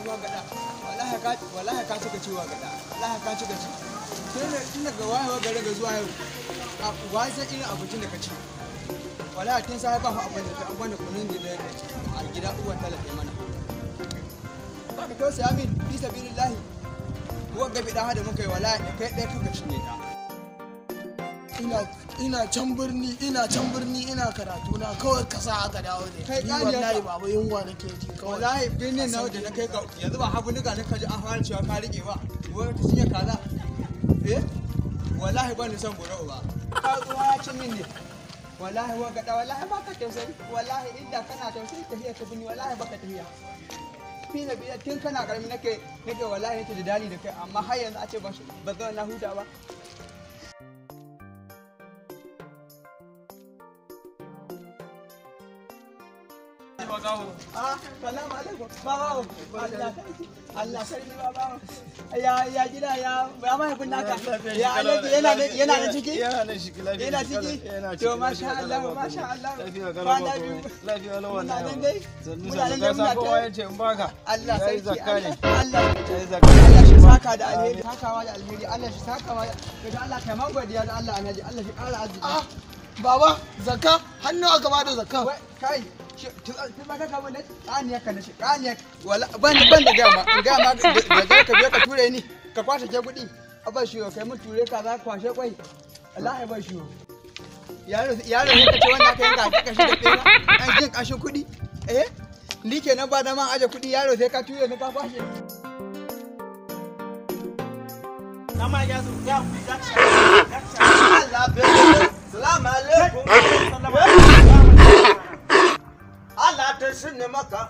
Gada wallahi ka cika ciwa gada wallahi ka cika ci tun daga wayewa gare ga zuwa yau wai sai irin abincin da ka ci wallahi tun sai ba abin da an bani kunun da a gida uwar talaka mana ba ka tausaya min fi sabilillahi uwar gabi da hada muka yi wallahi kai ɗaya kuka cinye ta. Ina can birni ina karatu na kawai kasa aka dawo da ni wallahi baba yunwa nake ji kawai wallahi birnin na da na kai ka yanzu ba habu nika na kaji an fara cewa ka rike ba wai ta cinye kaza eh wallahi ba ni son goro ba ka zuwa ya ci min ne wallahi wa gada wallahi ba ka tausayi wallahi inda kana tausayi tafiya ta bini wallahi ba ka tafiya fi na biya tun kana karami nake wallahi nake da dali da kai amma har yanzu a ce ba zan na huta ba. Salamu alaikum. Babawo. Allah sarki babawo. Ya gida ya mahaifin naka. Ya alaji yana da ciki? Yana da ciki lafiya. Yana ciki? To masha Allah masha Allah. Lafiya kalau. Lafiya lau Muna nan dai. Muna nan dai muna ta. Yace in baka. Allah sarki. Allah. Allah shi saka da alheri. Sakawa da alheri. Allah shi sakawa da Allah kai man godiya da Allah alhaji. Allah shi ƙara arziki. Baba zakka hannu aka bada zakka. Kai ban da gama gama da ka biyo ka ture ni ka kwashe ke kuɗi a ba shi kai mun ture ka za ka kwashe kwai wallahi ba shi yaro yaro ne kace wanda ka yanka ka kashi da bera an jin kashin kuɗi eh ni kenan ba da man aje kuɗi yaro sai ka ture ni ka kwashe. Nama ya zo ya Allah salamu alaikum. Allah ta shine maka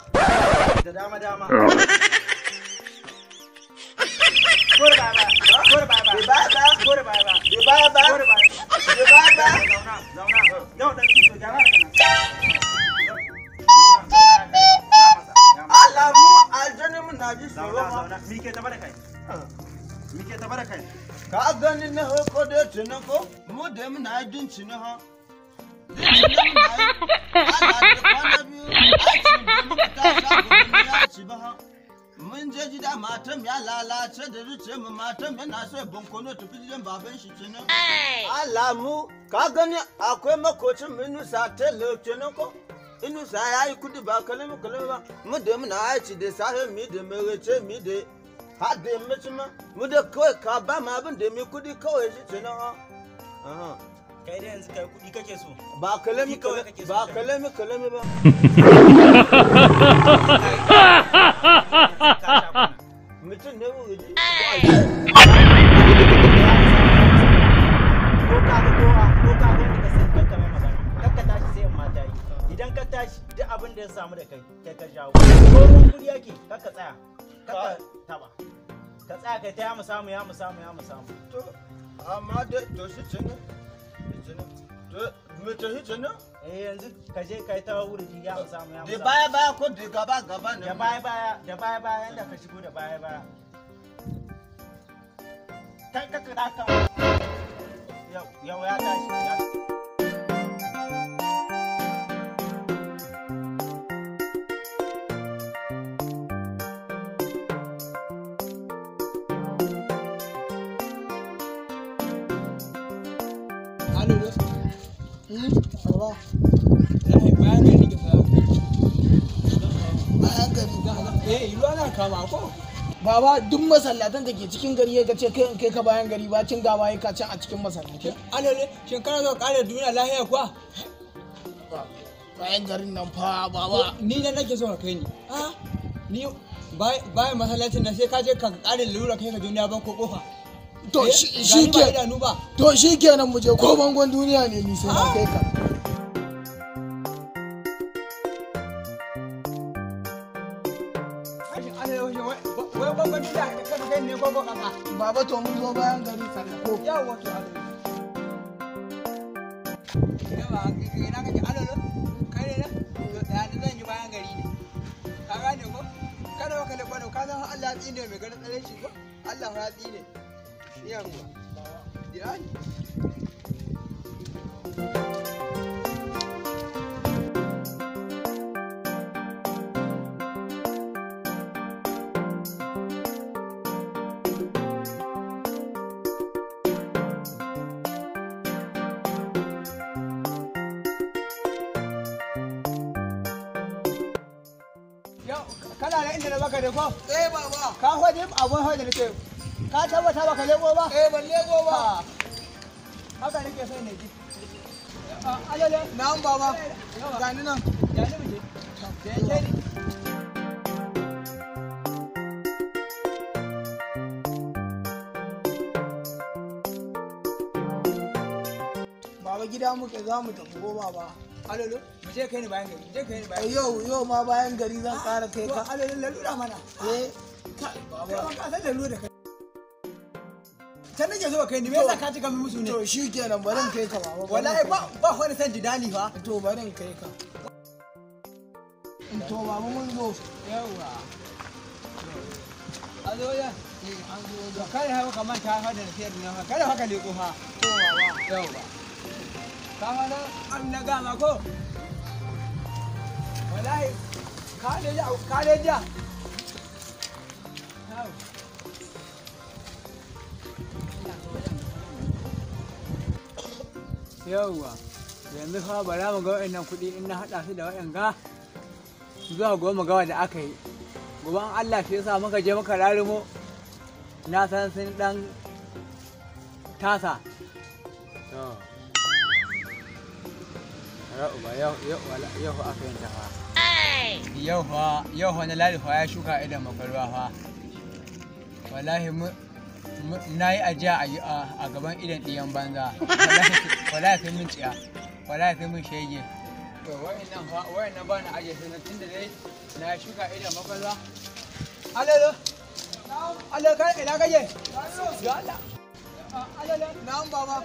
da dama dama. Kore baba, kore baba, kore baba, baba, kore baba, baba. Zauna, zauna. Yau dan kiso gyara kana. Allah mu aljani mu na ji tsoro Zauna, zauna. Mi ke taba da kai? Mi ke taba da kai? Ka gani na ko da tunako mu da mu na jin cini ha. Mun je gida matan ya lalace da zuciya mu matan yana so bankono tafi gidan baban shi kenan. Allah mu ka gani akwai makocin mu Inusa telo kenan ko? Inusa ya yi kudi ba kalmi kalmi ba mu da muna aiki da safe mu da merece mu da har da yammaci ma mu da kawai ka ba mu abin da mu kudi kawai shi kenan ha. Kai da yanzu kai kuɗi kake so. Ba kalami kawai kake so. Ba kalami kalami ba. Mutum ne mu ji. Ko ka ga kowa ko ka ga wanda ka san kanka mai magana. Kakka tashi sai in mata yi. Idan ka tashi duk abin da ya samu da kai kai ka jawo. Ko ruwan kuɗi yake kakka tsaya. Kakka taba. Ka tsaya kai ta ya mu samu ya mu samu ya mu samu. To amma da to shi kenan. To me to shi kenan. Eh yanzu ka je kai ta wurdi ya mu samu ya mu Da samu. baya baya ko da gaba gaba ne. Da baya baya da baya baya yanda ka shigo da baya baya. Kai ka ka yau yau ya tashi ya. Alo, Baba wallahi bayan gari nake fara. bayan gari. Eh ruwa na kama ko? Baba duk masallatan da ke cikin gari ya ce kai in kai ka bayan gari ba cin gaba ya ka can a cikin masallatai. Alole shin kana zo ƙara duniya lahiya kuwa? Bayan garin nan fa baba. Ni nan nake so ka kai ni. Ah ni bayan masallacin nan sai ka je ka ƙara lura kai ka duniya ban ko kofa. To shi ke to shi kenan mu je ko bangon duniya ne ni sai na kai ka. Wai bangon duniya ka kai ne ko kaka? Baba to mun zo bayan gari tsallako. Yawwa to alolo. Yawa ina kake alolo? Kai ne nan? To tsaya ni zan yi bayan gari ne. Ka gane ko? Kada ka kalli kwano ka san Allah ya tsine mai ganin tsare shi ko? Allah ya tsine. Yawwa. Jira ni. Kana da inda na baka da ko? Eh baba. Ka hode abun hode nake. Ka tabbata baka leko ba? Eh ban leko ba. Haka nake so ne ji. Alele. Na'am baba. Gani nan. Gani mu je. Da yake ni. Baba gida muka za mu tafi ko baba? Alolo, mu je kai ni bayan gari, mu je kai ni bayan gari. Yau ma bayan gari zan ƙara kai ka. Alolo lalura mana. Eh, kai baba. Kai ka san lalura kai. Can nake so kai ni, me yasa ka cika min musu ne? To shikenan bari in kai ka baba. Wallahi ba wani san jidali fa. To bari in kai ka. To baba mun zo. Yawwa. A zo ya. An zo. Kada haka ka manta fa da nasiyar nan fa. Kada haka leko fa. To baba. Yawwa. Ka fara an na gama ko? Wallahi ka ne ja ka ne ja. Yawwa. Yanzu fa bara mu ga wa'annan kuɗi in na haɗa su da wa'anga zuwa goma gawa da aka yi. Gobe an Allah shi yasa muka je muka rarumo na san sun ɗan tasa. To. Ra'uba yau yau aka yin ta fa. Yau fa yau fa na ladi fa ya shuka idan makwarwa fa. Wallahi mu na yi ajiya a gaban idan ɗiyan banza. Wallahi sai mun ciya. Wallahi sai mun shege. To wa'annan fa wa'annan ba na ajiye su na tunda dai na shuka idan makwarwa. Alalo. Alalo kai ina kaje? Ga Allah. Alalo. Na'am baba.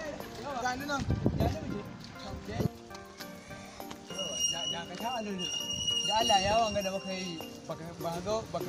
Gani nan. Gani mu je. Dakata alolo. Da Allah ya wanga da muka yi baka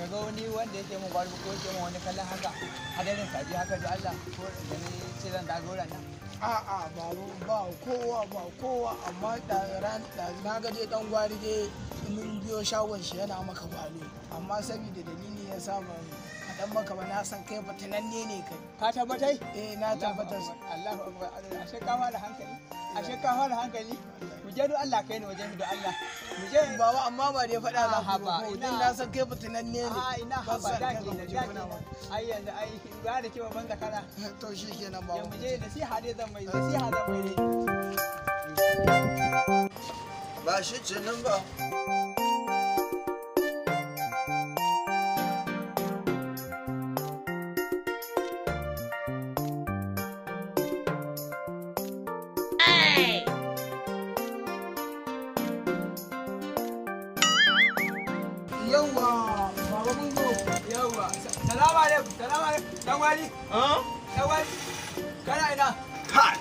ga wani wanda yake mun gwari ko yake mun wani kallon haka hadarin kaji haka da Allah ko da ni ce zan dago ran nan. A'a baba ba kowa ba kowa amma da ran da na ga dai dan gwari dai mun biyo shagon shi yana maka gwalo amma saboda dalili ya sa ban faɗan maka ba na san kai fitinanne ne kai. Ka tabbatai? Eh na tabbatar. Allahu akbar ashe ka fara hankali ashe ka fara hankali. Mu je do Allah kai ni wajen do Allah. Mu je baba amma ba dai faɗa za ku ba ko dan na san kai fitinanne ne. A ina haba da ke da da ke. Ai yanzu ai ba da kewa ban zakara. To shikenan baba. Mu je nasiha dai zan mai nasiha zan mai dai. Ba shi kenan ba. Yawwa baba mun zo. Yawwa salamu alaikum salamu alaikum dan wali. Dan wali kana ina? Kai!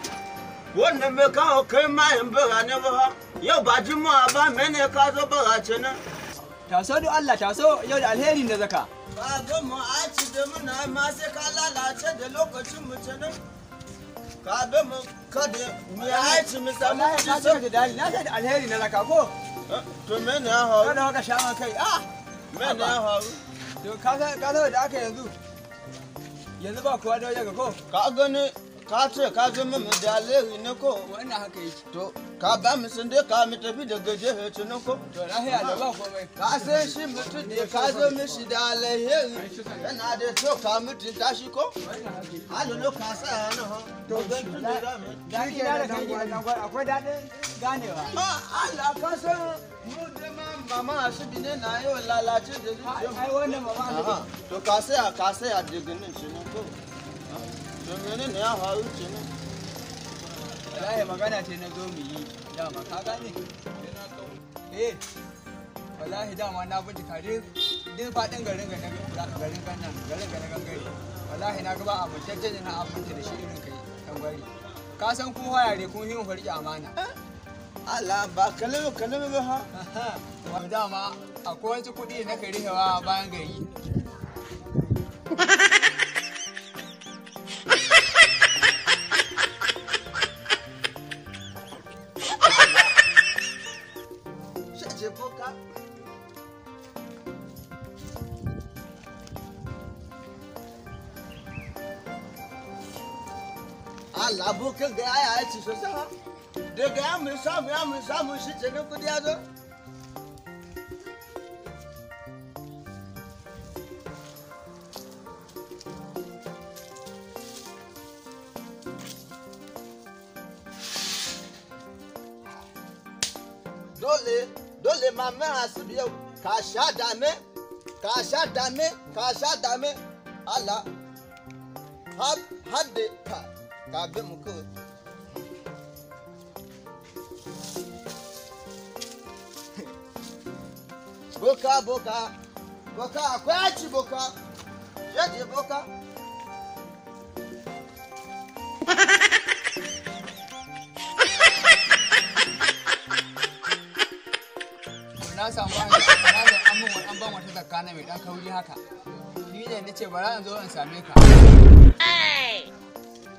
Wannan mai kawo kai mayin birane ba yau ba juma'a ba mene ka zo birace nan. Taso do Allah taso yau da alherin da zaka. Ba ga mu a ci da muna ma sai ka lalace da lokacin mu ce nan. Ka bi mu kada mu ya ci mu samu Wallahi ka ci ce da dali na ce da alheri na zaka ko? To mene ya faru? Kada haka sha man kai ah. Mene ya faru? To ka san da aka yanzu. Yanzu ba kowa da wajen ka ko? Ka gani ka ce ka zo mu da alheri ne ko? Wannan haka yake. To ka ba mu sun dai ka mu tafi da gaje ci ne ko? To lahiya da ba komai. Ka san shi mutum da ka zo mishi da alheri yana da kyau ka mutunta shi ko? Halin ka sa hannu ha. To gan tun da za mu. Daɗi na da kai gidan dan gwari akwai daɗin ganewa. Allah ka san mu da ma mama asibi ne na yau lalace da zuciya. Ai wannan mama asibi. To ka saya diginin shi ne ko? To menene ya faru ce ne? Wallahi magana ce na zo mu yi dama ka gane? Eh wallahi dama na bincika duk faɗin garin ga garin gannan garin ga na gangare. Wallahi na ga ba amintacce na aminta da shi irin kai dan gwari. Ka san ku yare kun yi mu farki amana. Allah ba kalmi kalmi ba ha. Wa dama akwai wasu kuɗi na kai rihewa bayan gari. Shi boka. Allah bokan ga ya ci sosai ha. Daga ya mun samu ya mun samu shi ce kudi ya zo. Dole dole mama Asibi yau ka sha dame ka sha dame ka sha dame Allah har har da ka ka bi mu kawai. Boka boka boka akwai aci boka yaje boka. Na samu an ban wata zakka na mai dan kauri haka. Ni ne nace bara in zo in same ka.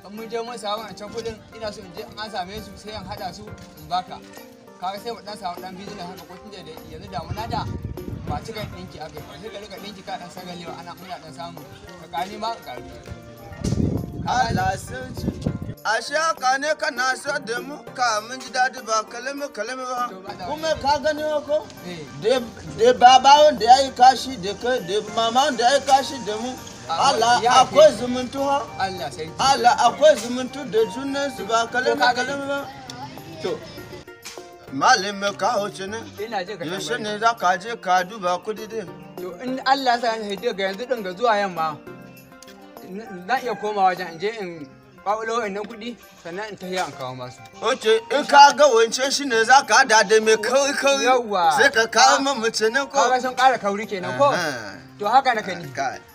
In mun je mun samu wancan kudin ina so in je an same su sai in hada su in baka. Kaga sai mu dan samu dan business haka ko tunda da yanzu damuna da ba cika dinki aka yi ba sai ka rika dinki ka dan sagalewa ana muna dan samu ka kani ma ka karu. Allah sun ci. Ashe haka ne kana so da mu ka mun ji daɗi ba kalami kalami ba. Kuma ka gani ko? Da baba wanda ya yi kashi da kai da mama wanda ya yi kashi da mu. Allah akwai zumuntu ha. Allah sai. Allah akwai zumuntu da junan su ba kalami kalami ba. To Malam ka wuce ne? Ina jin ka. Yaushe ne za ka je ka duba kudi din? To in Allah ya sa ni daga yanzu din ga zuwa yamma na iya komawa wajen in je in ƙwaƙulo wa'annan kuɗi sannan in tafiya in kawo masu. Oke, in ka ga wancan shi ne za ka hada da mai kauri kauri. Yawwa. Sai ka kawo min mace ne ko? Kaga sun ƙara kauri kenan ko? To haka na kani.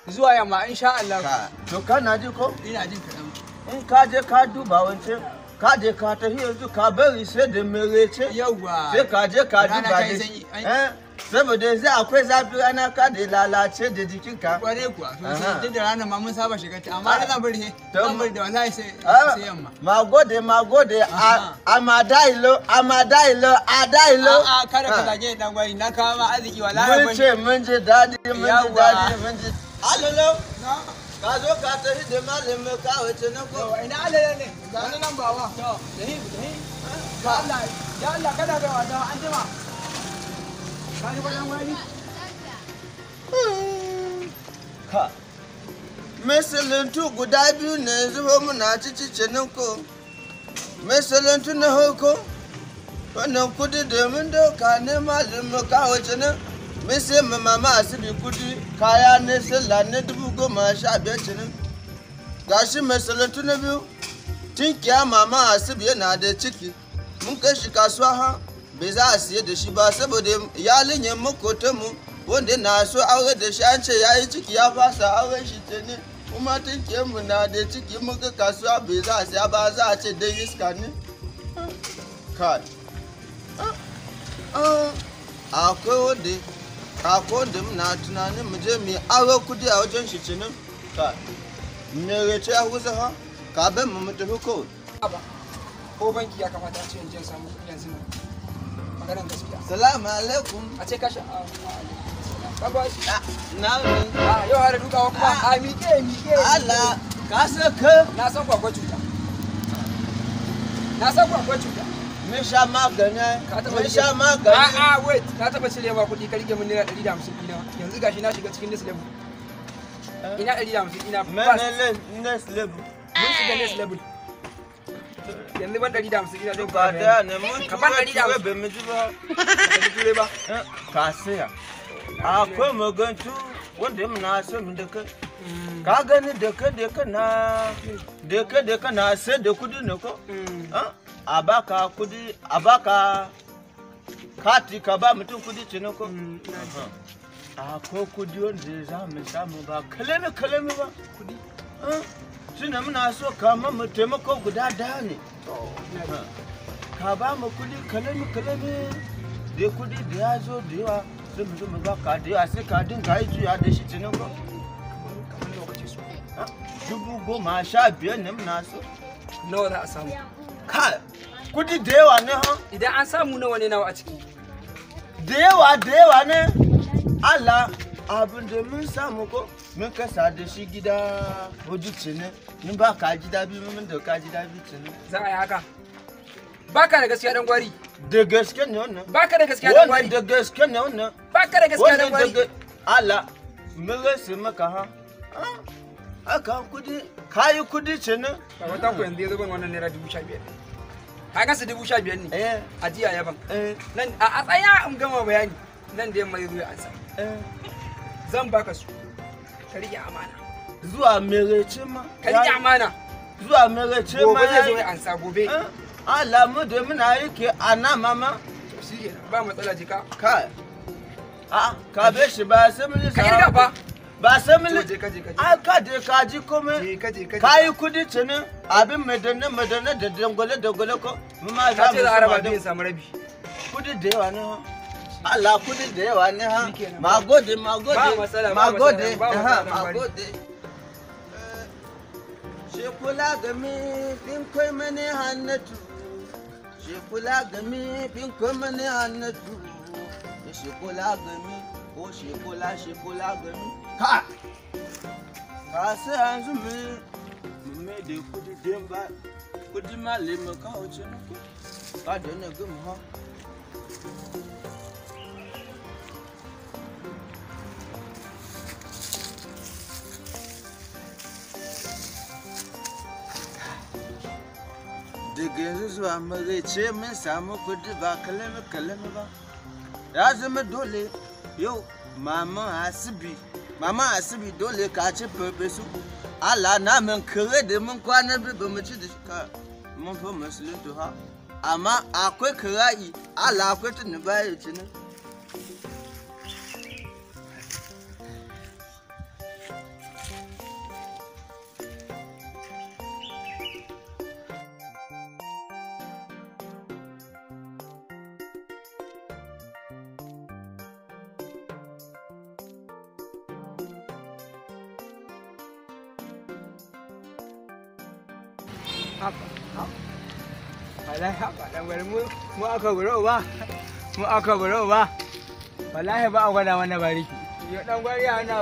Zuwa yamma insha Allah. To kana ji ko? Ina jin kaɗan. In ka je ka duba wancan ka je ka tafi yanzu ka bari sai da merece. Yawwa. Sai ka je ka Rana duba ta yi da sanyi. Eh, saboda yanzu akwai zafi rana ka da lalace da jikinka. Kware kuwa sosai duk da ranar ma mun saba shiga ta amma da zan bari zan bari da wallahi sai sai yamma. Ma gode ma gode amadailo amadailo adailo. A'a kada ka zage ni dan gwari na kawo ma arziki wallahi Mun ce mun ji daɗi mun ji Yawwa. daɗi mun ji. Alalo ka zo ka tafi da malamin ka wuce na ko. Ina alalo ne? Ga ni nan baba. To, dahi dahi. Ya Allah, ya Allah kada ga wasa an jima. Ka ji kwanan gwari? Ka. Misalintu guda biyu ne zuwa muna cici cinin ko. Misalintu na hoko. Wannan kudi domin doka ne malamin ka wuce nan. Mun sai ma mama asibi kudi kaya ne sallah ne 15,000 cinin. Gashi misalintu na biyu. Tinkiya mama asibi yana da ciki. Mun kai shi kasuwa ha. Bai za a siye da shi ba saboda yalinyin makotanmu wanda na so aure da shi an ce ya yi ciki ya fasa auren shi ce ne kuma tinkiyarmu na da ciki muka kasuwa bai za a siya ba za a ce dai iska ne. Kai. Akwai wanda akwai wanda muna tunanin mu je mu yi aro kudi a wajen shi ce nan. Kai. Merece ya kusa ha? Ka bar mu mu tafi kawai. Ba. Ko banki ya kamata a ce in je in samu kuɗi yanzu nan. Maganar gaskiya. Salamu alaikum. A ce kashi a Baba shi. Na ne. A yau har dukawa kuma a miƙe miƙe. Allah ka san ka. Na san ku akwai cuta. Na san ku akwai cuta. Mun sha magani. Ka taɓa Mun rike- sha magani. A'a wait, na taɓa cire ma kuɗi ka rike min naira 150 ɗina. Yanzu gashi na shiga cikin next level. Ina 150 ina fast. Mene next level. Mun shiga next level. Yanzu ban 150 ina zai Ka da ne mun Ka ban ture 150. bai mu ji ba. Ka ji ture ba. Ka saya. Akwai magantu wanda muna so mu da kai. Ka gani da kai da kai na da kai da kai na sai da kudi ne ko? Ah, A baka kudi a baka kati ka ba mutum kudi ce ne ko? Akwai kudi wanda za mu samu ba kalami kalami ba. Kudi. Shi ne muna so ka mu taimako guda daya ne. Ka ba mu kudi kalami kalami da kudi da ya zo da yawa sai mu zo mu ba ka da yawa sai ka dinga yi juya da shi cinin ko. Kamar nawa kake so? 15,000 ne muna so. Nawa za a samu? Ka kudi da yawa ne ha? Idan an samu nawa ne nawa a ciki? Da yawa da yawa ne. Allah abin da mun samu ko mun kasa da shi gida hudu cinin mun ba ka gida biyu mun dauka gida biyu cinin. Za a yi haka. Baka da gaskiya dan gwari. Da gaske ne wannan. Baka da gaskiya dan Wannan gwari. da gaske ne wannan. Baka da gaskiya dan Wannan gwari. daga Allah mun rasa maka ha. Ah, Haka kudi kayi kudi ce ne. Baba ta ku yanzu ya zo ban wannan naira 15,000. Ka ga su 15,000 ne. Eh. Ajiya ya ban. Eh. Nan a tsaya in gama bayani. Nan da yamma zai zo ya ansa. Eh. Zan baka su. Ka rike amana. Zuwa merece ma. Ka rike amana. Zuwa merece ma. Gobe zai zo ya ansa gobe. Allah mu da muna yake ana mama. To shi kenan ba matsala jika. Kai. A ka be shi ba sai mun Ka irga fa. Ba sai mun To je ka je ka je. Ai ka je ka ji komai. Je ka je ka je. Ka yi kudi tuni abin mai danne mai danne da dangwale dangwale ko mu ma Ka za ce mu za a raba sama biyu da samu rabi. kudi da yawa ne ha. Allah kudi da yawa ne ha. Shikenan. Ma gode ma gode. Ba matsala, ba ma gode. matsala, ba ha, matsala, ma bari. gode. Shekula gami bin kai mani hannatu. Shekula gami bin kai mani hannatu. Shekula gami ko shekula shekula gami. Ka! Ka sai yanzu mu mu mai da kudi den ba. Kudi ma le mu kawo ce muku. Ka da na gama ha. Daga yanzu zuwa maraice mun samu kudi ba kalami kalami ba. Ya zama dole yau maman asibi maman asibi dole ka ci farfesu. Allah na min kare da mun kwana biyu ba mu ci da shi ka mun fi musulunta ha. Amma akwai kira'i Allah akwai tuni baya ci ne. Wallahi haba dan gwari mu aka buro ba. Mu aka buro ba. Wallahi ba a gwada mana bariki. Yo dan gwari ya na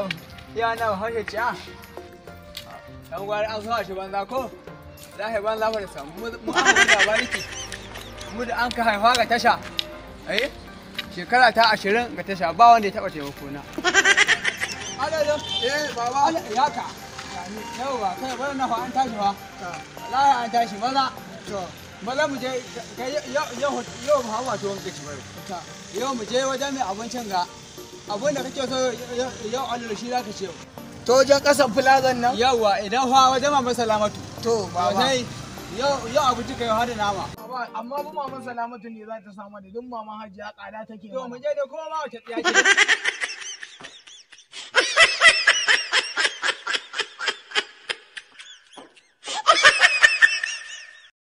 ya na haushe ciya. Dan gwari an so shi banza ko? Wallahi banza ba da samu mu aka gwada bariki. Mu da an ka haifa ga tasha. Eh? Shekara ta 20 ga tasha ba wanda ya taba taimako na. Alalo, eh baba, ya ka. Yau ba kai wannan fa an tashi fa. Wallahi an tashi maza. To, maza mu je kai yau yau yau ba hawa to wanka ci bai. Yau mu je wajen mai abincin ga. Abin da kake so yau allo shi zaka ce. To wajen kasan filazan nan? Yauwa idan fa wajen mama Salamatu. To baba. Sai yau yau abinci kai har da nama. Baba amma bu maman Salamatu ne za ta samu da duk maman Hajiya tsada take To mu mana. je da kuma ma wace tsiya ce.